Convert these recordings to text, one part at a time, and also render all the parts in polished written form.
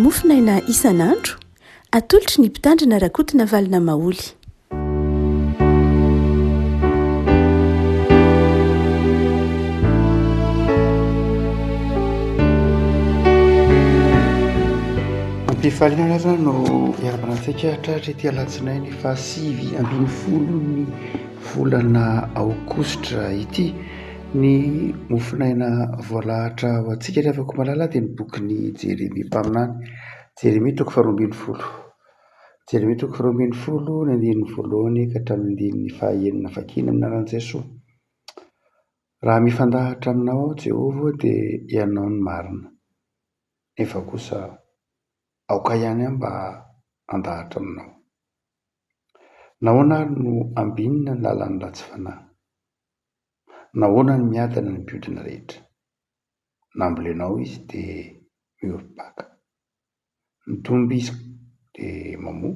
Mofonaina isan'andro, atolotry ny Mpitandrina Rakotonavalona Maholy. Am-pifaliana aza no iarahabana antsika hatratra ity alatsinainy fahasivy ambin'ny folon'ny volana aogositra ity. Ny mofonaina voalahatra ho antsika ry havako malala dia ny bokin'i Jeremia mpaminany. Jeremia toko faharoa ambin'ny folo. Jeremia toko faharoa ambin'ny folo ny andininy voalohany ka hatramin'ny andininy fahaenina vakina amin'ny anaran'i Jesoa. Raha mifandahatra aminao aho Jehovah ô dia ianao no marina. Nefa kosa aoka ihany aho mba handahatra aminao. Nahoana ary no ambinina ny lalan'ny ratsy fanahy? Nahoana no miadana ny mpiodina rehetra? Nambolenao izy dia miorim-paka. Mitombo izy dia mamoa.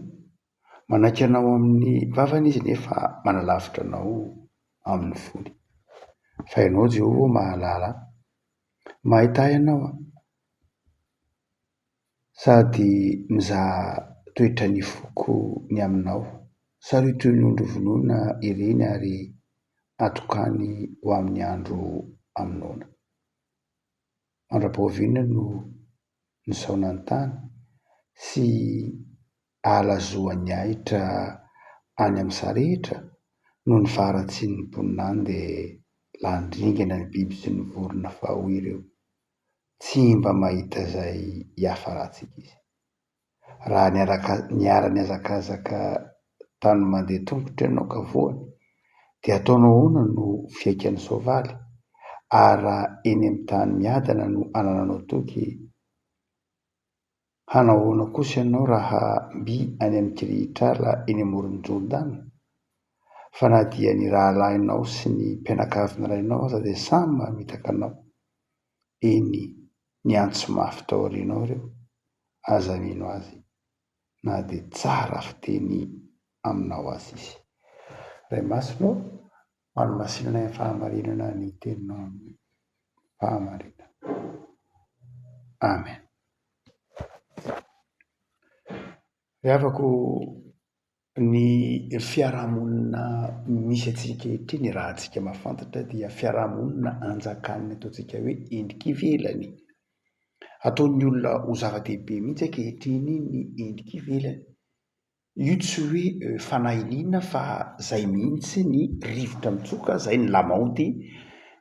Manaiky anao amin'ny vavany izy nefa manalavitra anao amin'ny fony. Fa ianao Jehovah ô mahalala ahy. Mahita ahy ianao sady mizaha toetra ny foko ny aminao. Sariho toy ny ondry vonoina ireny ary atokany ho amin'ny andro hamonoana. Mandra-pahoviana no nisaona ny tany sy ahalazoan'ny ahitra any amin'ny saha rehetra? Noho ny faharatsian'ny mponina any dia lany ringana ny biby sy ny vorona fa hoy ireo, Tsy mba mahita izay hiafarantsika izy. Raha niaraka niara-nihazakazaka tany mandeha tongotra ianao ka voany, dia ataonao ahoana no fiaikan'ny soavaly? Ary raha eny amin'ny tany miadana no anananao toky, hanao ahoana kosa ianao raha mby any amin'ny kirihitr'ala eny amoron'i Jordana? Fa na dia ny rahalahinao sy ny mpianakavin'ny rainao aza dia samy mamitaka anao. Eny, niantso mafy tao aorianao ireo, aza mino azy na dia tsara fiteny aminao aza izy. Ray Masina ô, manomasinana ny fahamarinana ny teninao amin'ny fahamarinana. Amen. Ry havako, Ny fiarahamonina misy antsika ankehitriny raha antsika mahafantatra dia fiarahamonina anjakan'ny ataontsika hoe endrika ivelany. Ataon'ny olona ho zava-dehibe mihitsy ankehitriny ny endrika ivelany. Io tsy hoe fanahy iniana fa zay mihitsy ny rivotra mitsoka, zay ny lamaody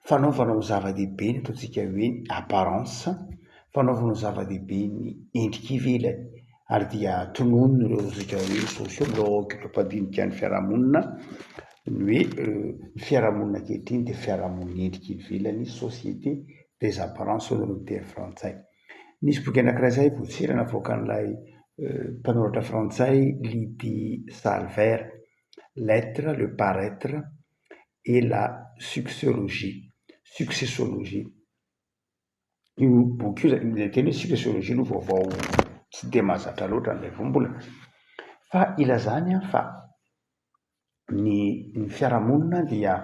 fanaovana ho zava-dehibe ny ataontsika hoe ny apparence, fanaovana ho zava-dehibe ny endrika ivelany. Ary dia tononon'ireo antsika hoe sociologue, ireo mpandinika ny fiarahamonina ny hoe ny fiarahamonina ankehitriny dia fiarahamonina endrika ivelany, société des apparences hoy ireo miteny frantsay. Nisy boky anankiray izay vao tsy ela navoakan'ilay mpanoratra frantsay Lydie Salvert, L'etre, le paraitre et la succologie, successologie. Io boky io zany, ilay teny hoe successologie aloha vaovao tsy dia mahazatra loatra an'ilay voambolana fa ilazany an fa ny ny fiarahamonina dia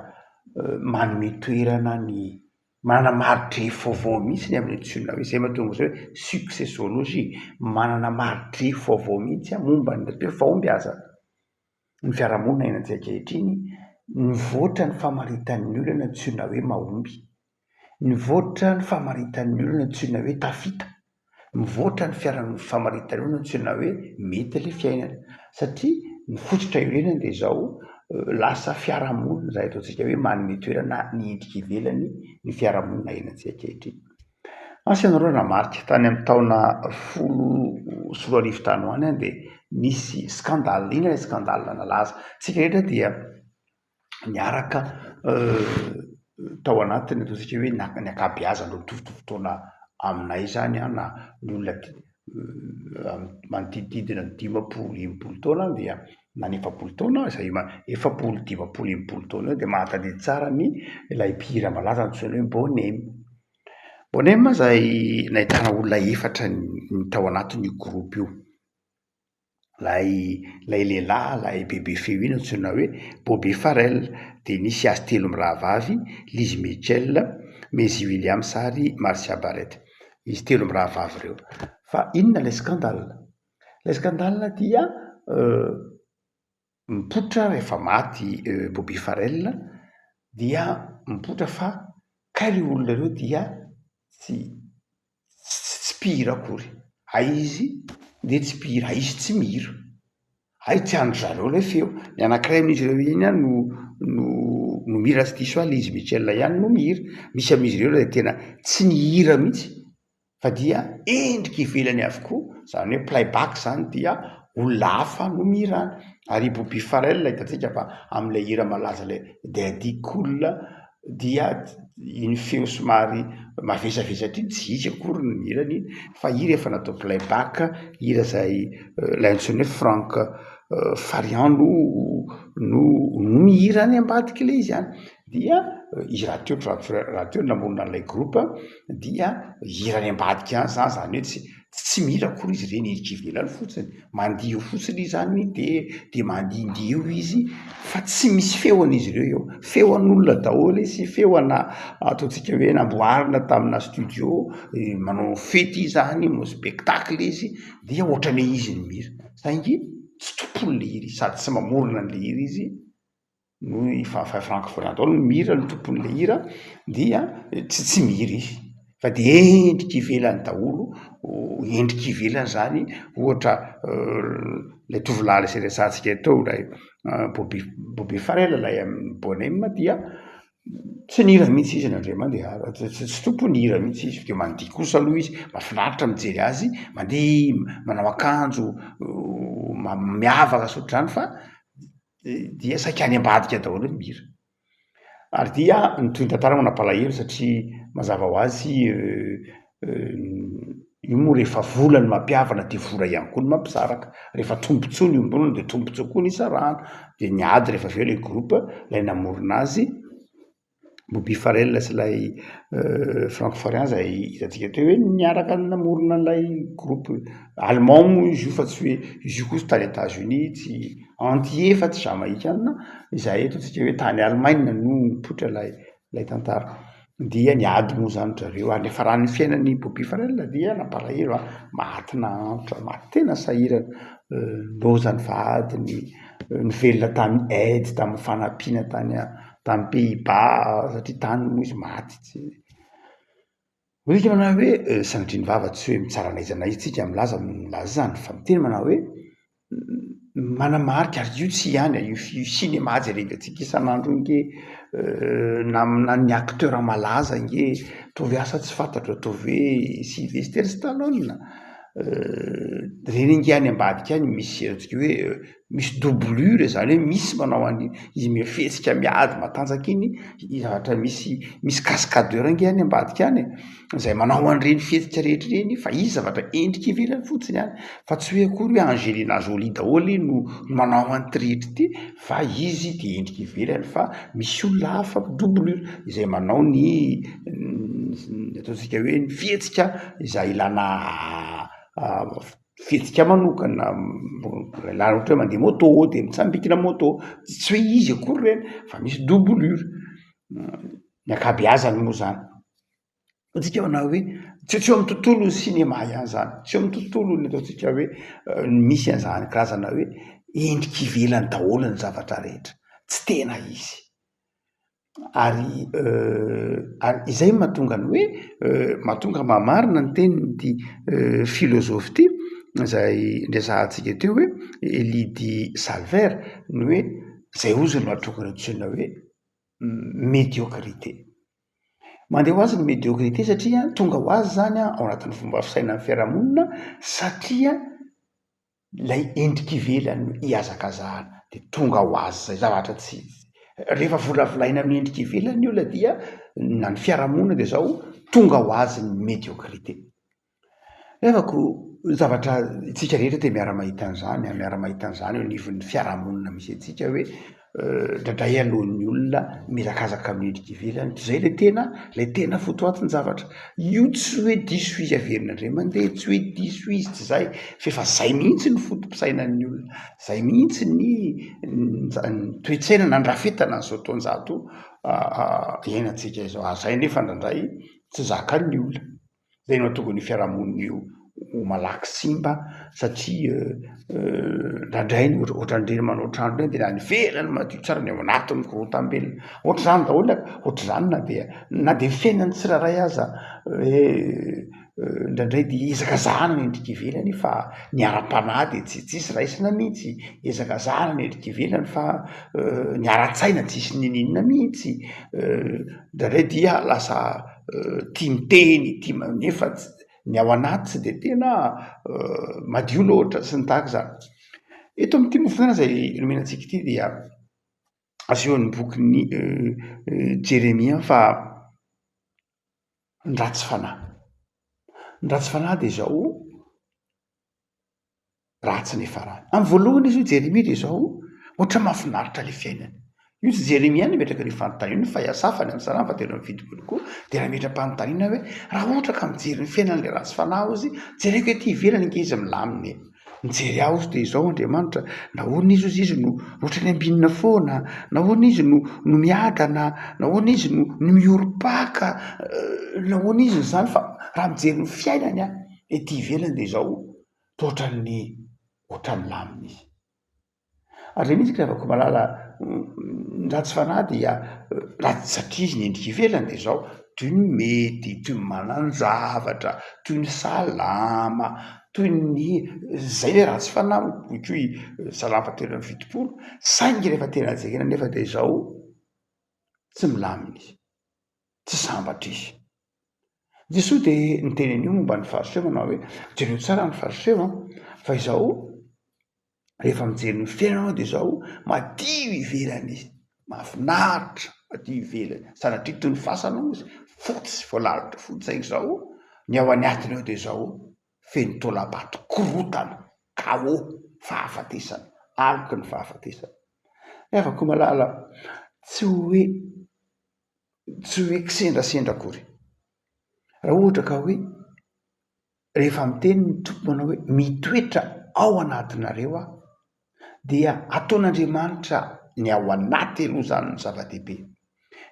manome toerana ny manana mari-drefy vaovao mihitsy ny amin'ny antsoina hoe izay mahatonga azy hoe successologie, manana mari-drefy vaovao mihitsy an momba ny atao hoe fahombiazana. Ny fiarahamonina iainantsika ankehitriny, mivoatra ny famaritan'ny olona antsoina hoe mahomby. Mivoatra ny famaritan'ny olona antsoina hoe tafita. Mivoatra ny fiara- famaritan'ny olona antsoina hoe mety ilay fiainana. Satria ny fototra iorenany dia izao, lasa fiarahamonina izay ataontsika hoe manome toerana ny endrika ivelany ny fiarahamonina iainantsika ankehitriny. Asa ianareo raha nanamarika, tany amin'ny taona 2010 tany ho any dia nisy scandale, inona ilay scandale nalaza? Isika rehetra dia niaraka tao anatin'ny ataontsika hoe ny ankabeazan'ireo mitovitovy taona aminay izany an, na ny olona manodidididina ny 50, 60 taona dia na ny 40 taona izay 40, 50, 60 taona eo dia mahatadidy tsara ny ilay mpihira malaza antsoina hoe Bonema. Bonema izay nahitana olona efatra ny tao anatin'io groupe io. Ilay ilay lehilahy ilay bebe feo iny antsoina hoe Bobby Farrell, dia nisy azy telo mirahavavy, Lizzy Mitchell, Maisie Williams ary Marcia Barrett. Izy telo mirahavavy ireo. Fa inona ilay scandale? Ilay scandale dia mipoitra rehefa maty Bobby Farrell dia mipoitra fa kay ireo olona ireo dia tsy tsy mpihira akory. Hay izy dia tsy mpihira, hay izy tsy mihira. Hay tsy an-dry zareo ilay feo. Ny anankiray amin'izy ireo iny ihany no no no mihira, raha tsy diso aho Lizy Mitchell ihany no mihira. Misy amin'izy ireo ilay tena tsy nihira mihitsy fa dia endrika ivelany avokoa, izany hoe play-back izany dia olona hafa no mihira any. Ary i Bobby Farrell hitantsika fa amin'ilay hira malaza ilay Daddy Cool dia iny feo somary mavesavesatra iny tsy izy akory no mihira an'iny fa hira efa natao play back, hira izay ilay antsoina hoe Franck Farian no no no mihira any ambadik'ilay izy any, dia izy rahateo rahateo namorona an'ilay groupe dia hira any ambadika any zany, zany hoe tsy Tsy mihira akory izy ireny, endrika ivelany fotsiny, mandihy eo fotsiny izy zany de de mandihindihy eo izy fa tsy misy feony izy ireo eo, feo an'olona daholo sy feo ana ataontsika hoe namboarina tamina studio, manao fety izy zany, manao spectacle izy dia ohatran'ny hoe izy no mihira saingy tsy tompony le hira izy sady tsy mamorona an'le hira izy. no i Fafa Franck Fernando no mihira no tompon'le hira dia tsy tsy mihira izy fa de endrika ivelany daholo, endrika ivelany zany ohatra lay tovolahy lay resahantsika teo lay Bobby Bobby Farrell lay amin'ny Boney M dia tsy nihira mihitsy izy nandre mandeha ary tsy tsy tompony hira mihitsy izy, de mandihy kosa aloha izy, mahafinaritra mijery azy mandihy manao akanjo miavaka sy ohatr'izany fa dia saika any ambadika daholo ny mihira. Ary dia ny tohin'ny tantara moa nampalahelo satria mazava ho azy io moa rehefa vola no mampihavana dia vola ihany koa no mampisaraka, rehefa tombontsoa no iombonana dia tombontsoa koa no isarahana, dia niady rehefa avy eo ilay groupe ilay namorona azy. Bobby Farrell sy ilay Franck Farian izay hitantsika teo hoe niaraka namorona an'ilay groupe allemand moa izy io fa tsy hoe izy io kosa tany Etats-Unis tsy antillais fa tsy jamaïcain izay ataontsika hoe tany Allemagne no nipoitra ilay ilay tantara. Dia niady moa zany ry zareo ary niafaran'ny fiainan'i Bobby Farrell dia nampalahelo an, maty nahantra, maty tena sahirana, lozan'ny vadiny, nivelona tamin'ny aide, tamin'ny fanampiana tany tany Pays Bas satria tany moa izy maty tsy, hoy izy manao hoe sanatria ny vava tsy hoe mitsara n'aiza n'aiza tsika milaza milaza izany fa miteny manao hoe manamarika ary io tsy ihany io fi- cinéma jerentsika isan'andro io nge na na ny acteur malaza nge ataovy asa tsy fantatro ataovy hoe Sylvester Stallone reny nge any ambadika any misy ataontsika hoe misy doublure zany hoe misy manao an'iny izy mihetsika miady matanjaka iny, zavatra misy misy cascadeur ange any ambadika any e, zay manao an'ireny fihetsika rehetra ireny fa izy zavatra endrika ivelany fotsiny any fa tsy hoe akory hoe Angelina Jolie daholo no manao an'ity rehetra ity fa izy de endrika ivelany fa misy olona hafa doublure izay manao ny ny ataontsika hoe ny fihetsika izay ilana fihetsika manokana, na ohatra hoe mandeha môtô de mitsambikina môtô, tsy hoe izy akory reny fa misy doublure, ny ankabeazany moa zany. Ataontsika manao hoe tsy tsy eo amin'ny tontolon'ny sinema ihany zany, tsy eo amin'ny tontolon'ny ataontsika hoe misy an'zany karazana hoe endrika ivelany daholo ny zavatra rehetra, tsy tena izy. Ary ary izay no mahatonga ny hoe mahatonga mahamarina ny tenin'ity filôzôfy ity izay niresahantsika teo hoe Lydie Salvert ny hoe zay ozy no mahatonga ny antsoina hoe médiocrité. Mandeha ho azy ny médiocrité satria tonga ho azy zany ao anatin'ny fomba fisainan'ny fiarahamonina satria Ilay endrika ivelany no ihazakazahana de tonga ho azy zay zavatra tsy, rehefa volavolaina amin'ny endrika ivelany ny olona dia na ny fiarahamonina de zao tonga ho azy ny médiocrité. Nefa ko zavatra isika rehetra de miara-mahita an'izany, miara-mahita an'izany eo anivon'ny fiarahamonina misy antsika hoe Indraindray alohan'ny olona mihazakazaka amin'ny endrika ivelany, tsy izay ilay tena ilay tena votoatin-javatra. Io tsy hoe diso izy averina indray mandeha, tsy hoe diso izy, tsy izay, fa efa izay mihitsy ny foto-pisainan'ny olona, izay mihitsy ny ny toe-tsaina nandrafetana an'izao taonjato iainantsika izao, ary izay anefa indraindray tsy zakan'ny olona. Izay no mahatonga an'io fiarahamonina io. ho malaky simba satria indraindray ny ohatra ohatran'ireny manao trano ireny de na ny ivelany madio tsara ny ao anatiny mikorontambelona, ohatr'izany daholo a, ohatr'izany na dia na dia ny fiainan'ny tsirairay aza hoe indraindray de ezaka zahana ny endrika ivelany fa ny ara-panahy de tsy tsisy raisina mihitsy, ezaka zahana ny endrika ivelany fa ny ara-tsaina tsisy n'inon'inona mihitsy, indraindray dia lasa tia miteny tia ma- nefa tsy ny ao anaty tsy de tena madio loatra sy ny tahaka izany. Eto amin'ity mofon'aina izay nomena antsika ity dia asehon'ny bokin'i Jeremia fa ny ratsy fanahy, ny ratsy fanahy dia izao ratsy ny farany. Amin'ny voalohany izy hoy Jeremia dia izao, ohatra mahafinaritra ilay fiainana. Io tsy Jeremia ihany nametraka an'io fanontaniana io fa i Asafa any amin'ny Salamo fahatelo amby fitopolo koa dia nametra-panontaniana hoe raha ohatra ka mijery ny fiainan'ilay ratsy fanahy hozy, jereko ety ivelany ange izy milamina e. Mijery ahy hozy dia izao Andriamanitra, nahoana izy hozy izy no ohatran'ny ambinina foana, nahoana izy no no miadana, nahoana izy no no miorim-paka, nahoana izy no izany fa raha mijery ny fiainany aho ety ivelany dia izao Toa ohatran'ny ohatran'ny milamina izy. Ary zay mihitsy ry havako malala, ny ratsy fanahy dia ratsy satria izy ny endrika ivelany dia izao, toy ny mety, toy ny manan-javatra, toy ny salama, toy ny zay le ratsy fanahy hoy koa i Salamo fahatelo amby fitopolo, saingy rehefa tena jerena nefa dia izao, tsy milamina izy, tsy sambatra izy. Jesoa dia niteny an'io momba ny Fariseo manao hoe, jereo tsara ny Fariseo an, fa izao rehefa mijery ny fiainana anao dia izao madio ivelany izy, mahafinaritra, madio ivelany, sanatria toy ny fasana hozy, fotsy, voalalotra fotsy, saingy izao ny ao anatiny ao dia izao feno taolam-bato, korontana, chaos, fahafatesana, aloky ny fahafatesana. Ry havako malala, tsy hoe tsy hoe kisendrasendra akory. Raha ohatra ka hoe rehefa miteny ny Tompo manao hoe mitoetra ao anatinareo aho dia ataon'Andriamanitra ny ao anaty aloha izany no zava-dehibe.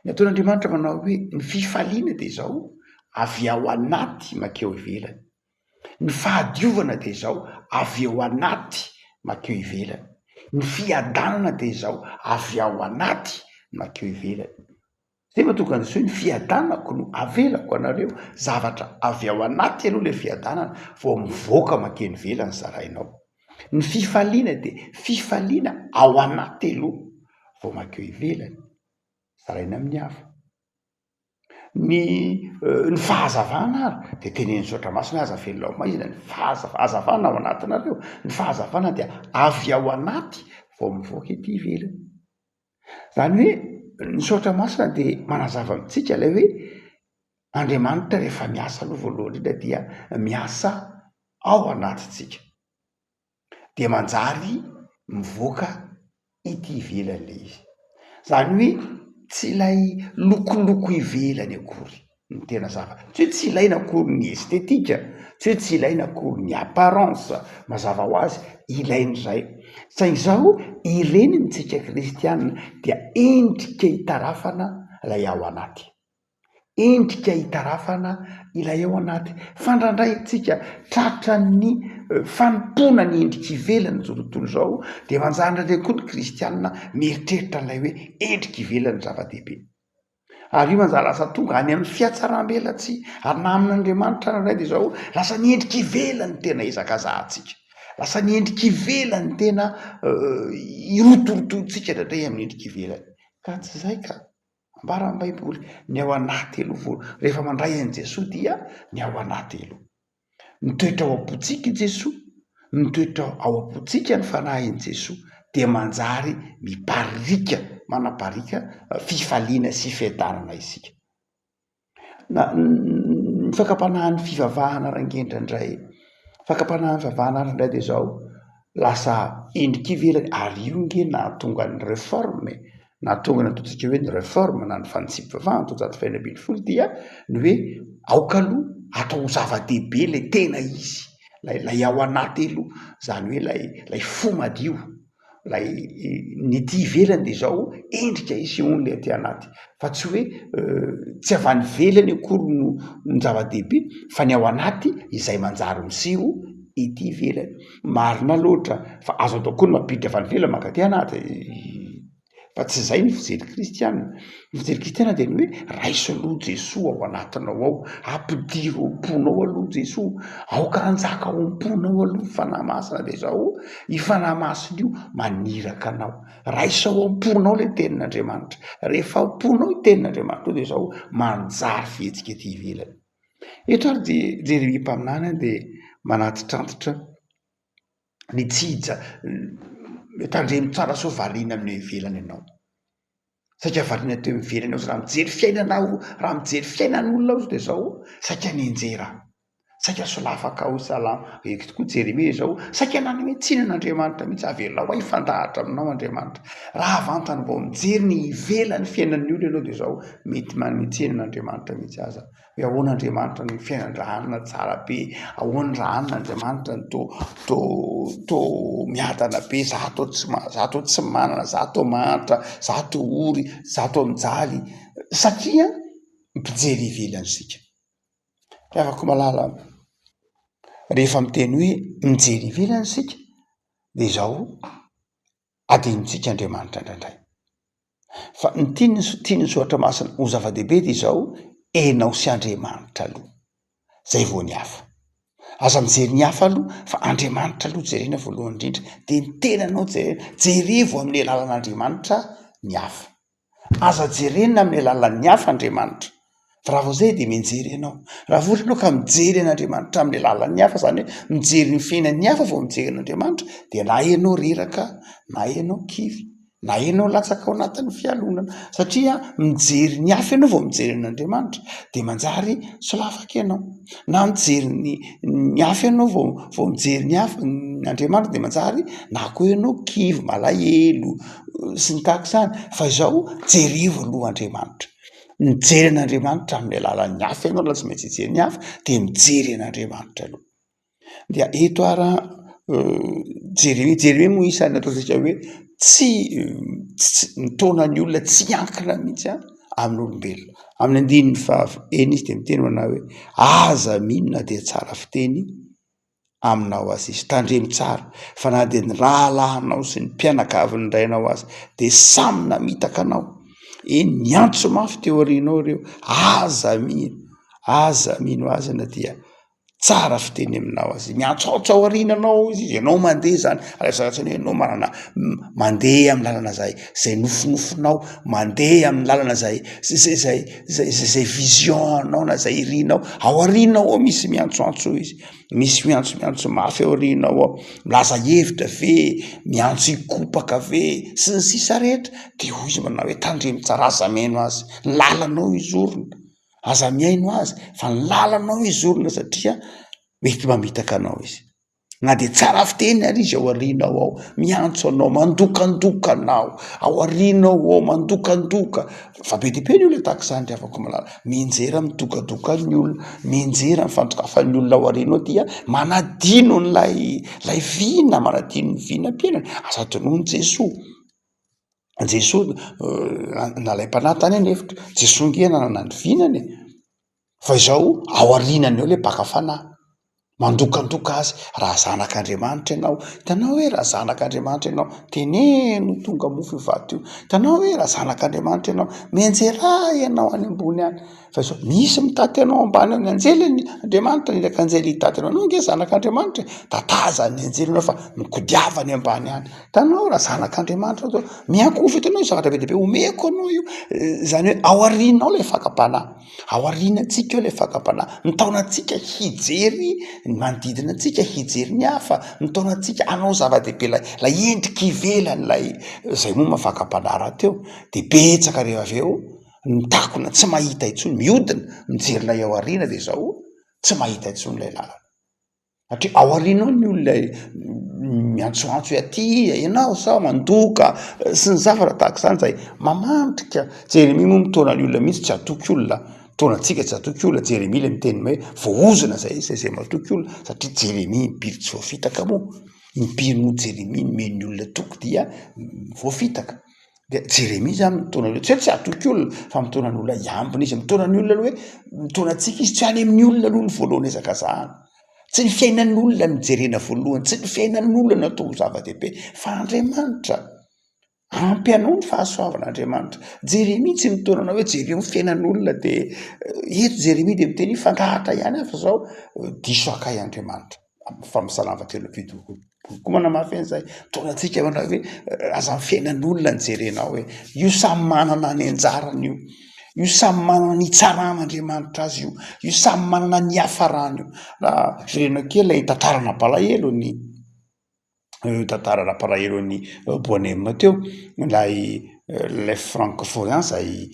Ny ataon'Andriamanitra manao hoe ny fifaliana dia izao avy ao anaty mankeo ivelany. Ny fahadiovana dia izao avy ao anaty mankeo ivelany. Ny fiadanana dia izao avy ao anaty mankeo ivelany. Zay mahatonga an'i Jesoa hoe ny fiadanako no avelako anareo, zavatra avy ao anaty aloha ilay fiadanana vao mivoaka mankeny ivelany zarainao. Ny fifaliana dia fifaliana ao anaty aloha vao mankeo ivelany zaraina amin'ny hafa. Ny ny fahazavana ary dia tenenin'ny soratra masina hoe aza avelona ho maizina ny fahazavana ao anatinareo, ny fahazavana dia avy ao anaty vao mivoaka ety ivelany. Izany hoe ny soratra masina dia manazava amintsika ilay hoe Andriamanitra rehefa miasa aloha voalohany indrindra dia miasa ao anatintsika. Dia manjary mivoaka ety ivelany ilay izy. Izany hoe tsy ilay lokoloko ivelany akory no tena zava, tsy hoe tsy ilaina akory ny estetika, tsy hoe tsy ilaina akory ny apparence, mazava ho azy ilaina izay, saingy izao ireny ny tsika kristiana dia endrika itarafana ilay ao anaty. Endrika itarafana ilay ao anaty. Fandraindraintsika tratran'ny fanompoana ny endrika ivelany izao tontolo izao dia manjary indraindray koa ny kristianina mieritreritra an'ilay hoe endrika ivelany no zava-dehibe. Ary io manjary lasa tonga any amin'ny fihatsaram-belatsihy ary na amin'Andriamanitra ary indray dia izao lasa ny endrika ivelany no tena hizakazahantsika. Lasa ny endrika ivelany no tena irotorotoantsika indraindray amin'ny endrika ivelany. Ka tsy izay ka. Ambaran'ny Baiboly, ny ao anaty aloha vao, rehefa mandray an'i Jesoa dia ny ao anaty aloha. Mitoetra ao am-pontsika i Jesoa, mitoetra ao am-pontsika ny fanahin'i Jesoa, dia manjary miparika, manapariaka fifaliana sy fiadanana isika. Na ny fakam-panahin'ny fivavahana rangahy indraindray, fakam-panahin'ny fivavahana ary indray dia izao, lasa endrika ivelany, ary io ange nahatonga ny réforme e, nahatonga ny ataontsika hoe ny réforme na ny fanitsiam-pivavahana taonjato fahenina ambin'ny folo dia ny hoe aoka aloha atao ho zava-dehibe ilay tena izy, ilay ilay ao anaty aloha, izany hoe ilay ilay fo madio. Ilay ny ety ivelany dia izao endrika isehoan'ilay aty anaty fa tsy hoe tsy avy any ivelany akory no no zava-dehibe fa ny ao anaty izay manjary miseho ety ivelany. Marina loatra fa azo atao koa ny mampiditra avy any ivelany mankaty anaty. Fa tsy izay ny fijery kristiana. Ny fijery kristiana dia ny hoe raiso aloha Jesoa ao anatinao ao, ampidiro ao am-ponao aloha Jesoa, aoka hanjaka ao am-ponao aloha ny Fanahy Masina dia izao io Fanahy Masina io maniraka anao. Raiso ao am-ponao ilay tenin'Andriamanitra. Rehefa ao am-ponao io tenin'Andriamanitra io dia izao manjary fihetsika ety ivelany. Eto ary dia Jeremia mpaminany dia manatitrantitra ny tsy hija- tandremo tsara sao variana amin'ny eo ivelany ianao, saika variana teo ivelany aho, raha mijery fiainana aho, raha mijery fiainan'olona aho de zao saika nianjera aho, saika solafaka aho salamo eto tokoa Jeremia izao, saika nanome tsiny an'Andriamanitra mihitsy, avelao aho hifandahatra aminao Andriamanitra, raha vantany vao mijery ny ivelan'ny fiainan'ny olona ianao de zao mety manome tsiny an'Andriamanitra mihitsy aza. Hoe ahoana Andriamanitra ny fiainan-dRahanina tsara be, ahoana Rahanina Andriamanitra no toa toa toa miadana be, za toa tsy ma- za toa tsy manana, za toa mahantra, za toa ory, za toa mijaly, satria mpijery ivelany isika. Ry havako malala, rehefa miteny hoe mijery ivelany isika de izao adinontsika Andriamanitra indraindray. Fa ny tian'ny tian'ny soratra masina ho zava-dehibe dia izao, enao sy Andriamanitra aloha, zay vao ny hafa. Aza mijery ny hafa aloha fa Andriamanitra aloha jerena voalohany indrindra, de ny tenanao jerena, jerevo amin'ny alalan'Andriamanitra ny hafa. Aza jerena amin'ny alalan'ny hafa Andriamanitra, fa raha vao zay de mianjery ianao. Raha vao ohatra ianao ka mijery an'Andriamanitra amin'ny alalan'ny hafa, zany hoe mijery ny fiainan'ny hafa vao mijery an'Andriamanitra, dia na ianao reraka na ianao kivy na ianao latsaka ao anatin'ny fialonana, satria mijery ny hafa ianao vao mijery an'Andriamanitra de manjary solafaka ianao, na mijery ny ny hafa ianao vao vao mijery ny hafa ny Andriamanitra de manjary na koa ianao kivy, malahelo sy ny tahaka izany, fa izao jerevo aloha Andriamanitra, mijery an'Andriamanitra amin'ny alalan'ny hafa ianao raha tsy maintsy hijery ny hafa de mijery an'Andriamanitra aloha. Dia eto ara Jeremia, Jeremia moa isan'ny ataontsika hoe tsy tsy mitaona ny olona tsy hiankina mihitsy an amin'olombelona. Amin'ny andininy faha enina izy dia miteny manao hoe aza mino na dia tsara fiteny aminao aza izy. Tandremo tsara fa na dia ny rahalahinao sy ny mpianakavin'ny rainao aza dia samy namitaka anao. Eny, niantso mafy teo aorianao ireo, aza mino, aza mino azy na dia tsara fiteny aminao azy, miantsoantso ao aoriananao izy, ianao mandeha zany, raha zany hoe ianao manana mandeha amy lalana zay zay nofinofinao, mandeha amy lalana zay zay zay zay zay vision anao na zay irinao, ao aorianao ao misy miantsoantso izy, misy miantso miantso mafy ao aorianao ao, milaza hevitra ve, miantso hikopaka ve, sy ny sisa rehetra, de hoy izy manao hoe tandremo tsara aza mihaino azy, ny lalanao izorona. Aza mihaino azy fa ny lalanao izy orona satria mety mamitaka anao izy. Na dia tsara fiteny ary izy ao aorianao ao, miantso anao, mandokandoka anao, ao aorianao ao, mandokandoka. Fa be dia be ny olona tahaka izany ry havako malala. Mianjera midokadoka ny olona, mianjera ny fandokafan'ny olona ao aorianao dia manadino an'ilay ilay vina, manadino ny vinam-piainana. Aza adinoin'i Jesoa. Jesoa nalaim-panahy tany an'efitra, Jesoa nge nanana ny vinany e, fa izao ao aorianany ao le mpaka fanahy, mandokandoka azy, raha zanak'Andriamanitra ianao, hitanao hoe raha zanak'Andriamanitra ianao, teneno ho tonga mofo io vato io, hitanao hoe raha zanak'Andriamanitra ianao, mianjerà ianao any ambony any. Fa izao, misy mitaty anao ambany ao, ny anjely anie, Andriamanitra niraka anjely hitaty anao, anao ange zanak'Andriamanitra e, tatazan'ny anjely anao fa mikodiava any ambany any, hitanao raha zanak'Andriamanitra anao zao, miankohofa eto anao zavatra be dia be omeko anao io, zany hoe ao aorianao ilay fakam-panahy, ao aorianantsika eo ilay fakam-panahy, mitaona antsika hijery ny manodidina antsika, hijery ny hafa, mitaona antsika hanao zava-dehibe ilay ilay endrika ivelany ilay zay moa maha fakam-panahy rahateo, de betsaka rehefa avy eo mitakona tsy mahita intsony, mihodina mijery ilay ao aoriana dia izao tsy mahita intsony ilay lalana. Satria ao aoriana ao ny olona miantsoantso hoe aty ianao sao mandoka sy ny zavatra tahaka izany izay mamandrika. Jeremia moa mitaona ny olona mihitsy tsy hatoky olona, mitaona antsika tsy hatoky olona. Jeremia ilay miteny hoe voaozona izay izay izay matoky olona satria Jeremia impiry tsy voafitaka moa. Impiry moa Jeremia nomen'ny olona toky dia voafitaka. Dia Jeremia zany mitaona ny olona, tsy hoe tsy hatoky olona fa mitaona ny olona hiambina izy, mitaona ny olona aloha hoe mitaona antsika izy tsy any amin'ny olona aloha ny voalohany hazakazahana. Tsy ny fiainan'olona no jerena voalohany, tsy ny fiainan'olona no atao ho zava-dehibe fa Andriamanitra. Ampy anao ny fahasoavan'Andriamanitra. Jeremia tsy mitaona anao hoe jereo ny fiainan'olona dia eto Jeremia dia miteny hoe fangahatra ihany aho fa zao diso akay Andriamanitra. Fa misalama 73 koa manamafy an'izay. Mitaona antsika manao hoe aza ny fiainan'olona no jerenao hoe io samy manana ny anjarany io. Io samy manana ny hitsaran'Andriamanitra azy io. Io samy manana ny hiafarany io. Raha jerena kely ilay tantara nampalahelo ny tantara nampalahelo an'i Bonhomme teo, ilay ilay Franck Florian izay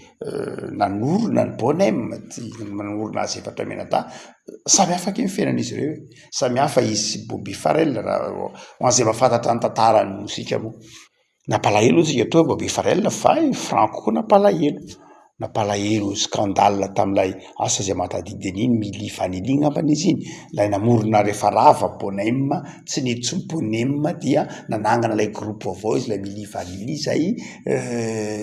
nanorina ny Bonhomme, nanorina azy efatra mianadahy, samy hafa ange ny fiainan'izy ireo e, samy hafa izy sy Bobby Farrell raha ho an'izay mahafantatra ny tantaran'ny mozika moa. Nampalahelo hozy i Bobby Farrell fa i Franck koa nampalahelo. Nampalahelo scandale tamin'ilay asa izay mahatadidy an'iny Milli Vanilli angambany izy iny, ilay namorona rehefa rava Bonhomme, tsy nety intsony Bonhomme dia nanangana ilay groupe vaovao izy ilay Milli Vanilli izay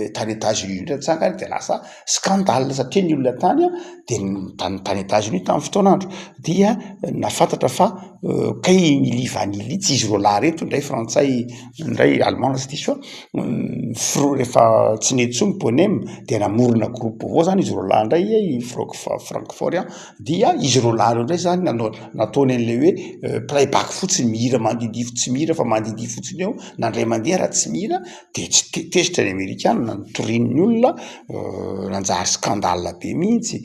tany Etats-Unis indray nitsangana dia lasa scandale satria ny olona tany an dia tany tany Etats-Unis tamin'ny fotoan'andro dia nahafantatra fa kay Milli Vanilli tsy izy roalahy ireto indray frantsay indray allemand raha tsy diso aho, filoha rehefa tsy nety intsony Bonhomme dia namorona groupe vaovao zany izy roalahy indray i Franck Franck Florian dia izy roalahy ireo indray zany nanao nataony an'ilay hoe play back fotsiny mihira mandidihy tsy mihira fa mandidihy fotsiny eo na indray mandeha raha tsy mihira de tsy te- tezitra ny amerikana notorian'ny olona nanjary scandale be mihitsy,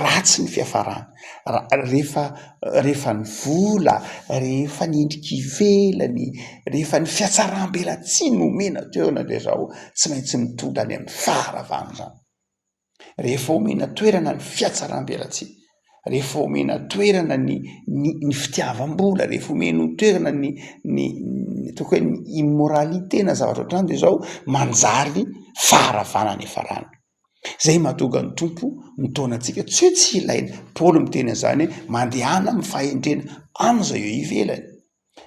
ratsy ny fiafarany ra- rehefa rehefa ny vola, rehefa ny endrika ivelany, rehefa ny fihatsaram-belatsihy no omena toerana dia izao tsy maintsy mitondra any amin'ny faharavana izany. Rehefa omena toerana ny fihatsaram-belatsihy, rehefa omena toerana ny ny ny fitiavam-bola, rehefa omena toerana ny ny ny ataoko hoe ny immoralité na zavatra ohatr'izany dia izao manjary faharavana ny hiafarany. Zay mahatonga ny Tompo mitaona antsika, tsy hoe tsy ilaina, Paoly miteny an'izany hoe mandehana amin'ny fahendrena amin'izay eo ivelany,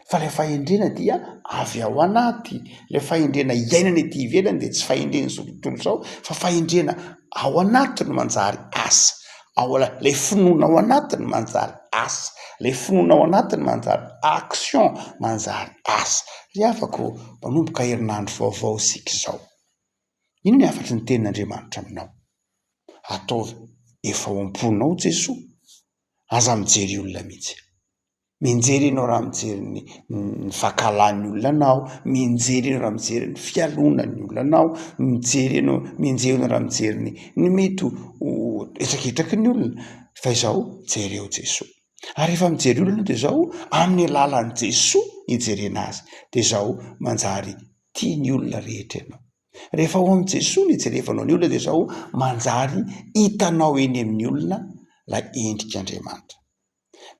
fa ilay fahendrena dia avy ao anaty, ilay fahendrena iainana ety ivelany dia tsy fahendren'izao tontolo izao fa fahendrena ao anaty no manjary asa, ao ana- ilay finoana ao anaty no manjary asa, ilay finoana ao anaty no manjary action, manjary asa. Ry havako ô, manomboka herinandro vaovao isika izao. Inona ny hafatry ny tenin'Andriamanitra aminao? Ataovy efa ao am-ponao Jesoa, aza mijery olona mihitsy. Mianjery ianao raha mijery ny ny fankahalan'ny olona anao, mianjery ianao raha mijery ny fialonan'ny olona anao, mijery ianao mianjery ianao raha mijery ny ny mety ho hetraketraky ny olona fa izao jereo Jesoa. Ary rehefa mijery olona ianao dia izao amin'ny alalan'i Jesoa ijerena azy dia izao manjary tia ny olona rehetra ianao. Rehefa ao amin'i Jesoa ny ijerevanao ny olona dia izao manjary hitanao eny amin'ny olona ilay endrik'Andriamanitra.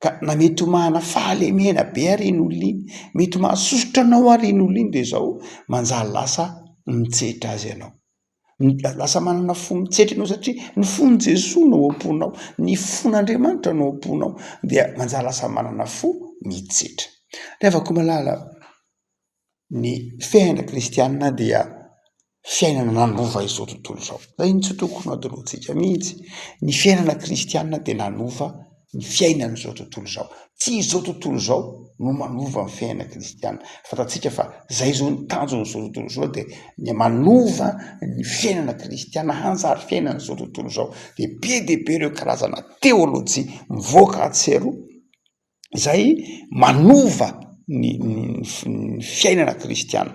Ka na mety ho manana fahalemena be ary iny olona iny, mety ho mahasosotra anao ary iny olona iny dia izao manjary lasa mitsetra azy ianao. Lasa manana fo mitsetra ianao satria ny fon'i Jesoa no ao am-ponao, ny fon'Andriamanitra no ao am-ponao dia manjary lasa manana fo mitsetra. Ry havako malala, Ny fiainana kristianina dia fiainana nanova izao tontolo izao. Izay no tsy tokony ho adinointsika mihitsy. Ny fiainana kristianina dia nanova ny fiainan'izao tontolo izao. Tsy izao tontolo izao no manova ny fiainana kristianina. Fantatsika fa izay izao ny tanjon'izao tontolo izao dia ny manova ny fiainana kristianina hanjary fiainan'izao tontolo izao. Dia be dia be ireo karazana teolojia mivoaka atsy sy aroa. izay manova ny ny fiainana kristiana,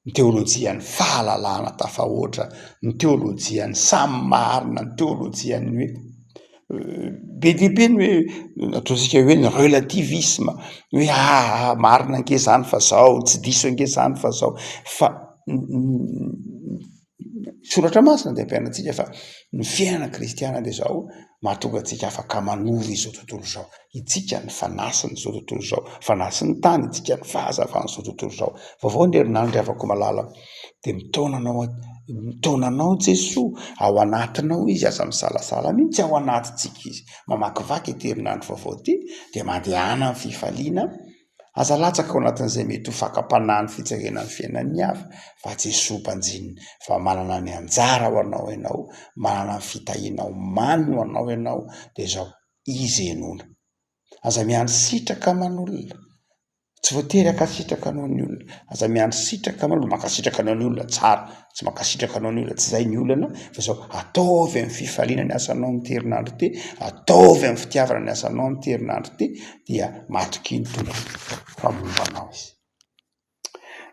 ny teolojian'ny fahalalahana tafahoatra, ny teolojian'ny samy marina, ny teolojian'ny hoe be dia be ny hoe ataontsika hoe ny relativisme hoe aa marina ange zany fa zao, tsy diso ange zany fa zao, fa Soratra masina dia ampianarina antsika fa ny fiainana kristiana dia izao mahatonga antsika afaka manova izao tontolo izao. Itsika ny fanasin'izao tontolo izao, fanasin'ny tany, itsika ny fahazavan'izao tontolo izao. Vaovao ny herinandro ry havako malala dia mitaona anao, mitaona anao Jesoa, ao anatinao izy, aza misalasala mihitsy, ao anatintsika izy. Mamakivaky ity herinandro vaovao ity dia mandehana amin'ny fifaliana. Aza latsaka ao anatin'izay mety ho fakam-panahy ny fijerena ny fiainan'ny hafa fa Jesoa banjinina fa manana ny anjara ho anao ianao, manana ny fitahiana omaniny ho anao ianao dia izao, Izy henoina. Aza miandry sitraka aman'olona. Tsy voatery hankasitraka anao ny olona. Aza miandry sitraka aman'olona. Mankasitraka anao ny olona, tsara. Tsy mankasitraka anao ny olona, tsy izay ny olana fa izao, ataovy amin'ny fifaliana ny asanao amin'ity herinandro ity, ataovy amin'ny fitiavana ny asanao amin'ity herinandro ity, dia matokia ny Tompo fa momba anao Izy.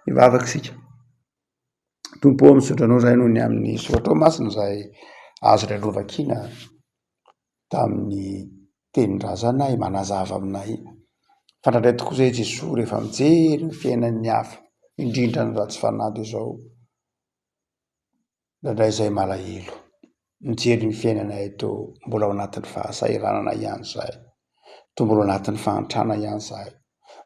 Hivavaka isika. Tompo ô, misaotra anao izahay noho ny amin'ny soratrao masina izay azo lalovakiana tamin'ny tenin-drazanay manazava aminay fa indraindray tokoa izay Jesoa rehefa mijery ny fiainan'ny hafa, indrindra ny ratsy fanahy dia izao, indraindray izahay malahelo mijery ny fiainanay toa mbola ao anatin'ny fahasahiranana ihany izahay, toa mbola ao anatin'ny fahantrana ihany izahay.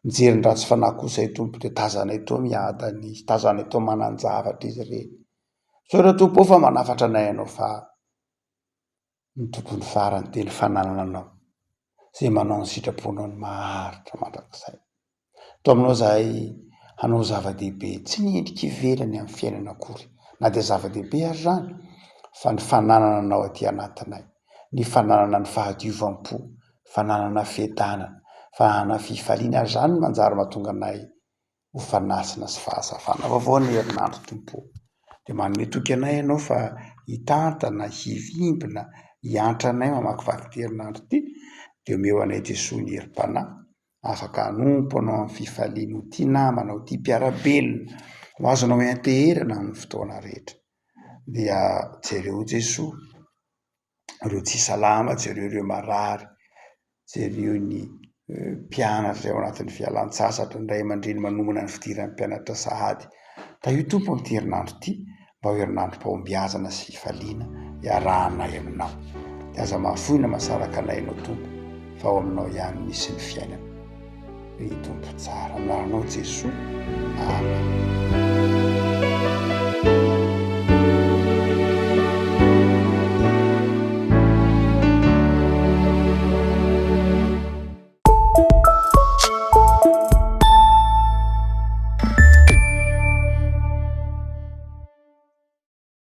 Mijery ny ratsy fanahy kosa izahay Tompo dia tazanay toa miadana izy, tazanay toa manan-javatra izy ireny. Misaotra Tompo ô fa manafatra anay Ianao fa ny tokony farany dia ny fananana anao izay manao ny sitraponao ny maharitra mandrakizay. Toa aminao izahay hanao zava-dehibe tsy ny endrika ivelany amin'ny fiainana akory na dia zava-dehibe ary izany fa ny fananana anao aty anatinay, ny fananana ny fahadiovam-po, fananana fiadanana, fananana fifaliana ary izany no manjary mahatonga anay ho fanasina sy fahazavana vaovao ny herinandro Tompo ô. Dia manome toky anay Ianao fa hitantana, hivimbina, hiantra anay mamakivaky ity herinandro ity, dia omeo anay Jesoa ny herim-panahy afaka hanompo Anao amin'ny fifaliana, ho tia namana, ho tia mpiara-belona, ho azonao ianteherana amin'ny fotoana rehetra. Dia jereo Jesoa. ireo tsy salama, jereo ireo marary, jereo ny mpianatra izay ao anatin'ny fialan-tsasatra, ny ray aman-dreny manomana ny fidiran'ny mpianatra sahady. Tahio Tompo amin'ity herinandro ity mba ho herinandrom-pahombiazana sy fifaliana iarahanay aminao. Dia aza mahafoy na mahasaraka anay ianao Tompo fa ao aminao ihany misy ny fiainana. Ry Tompo tsara, anaranao Jesoa. Amen.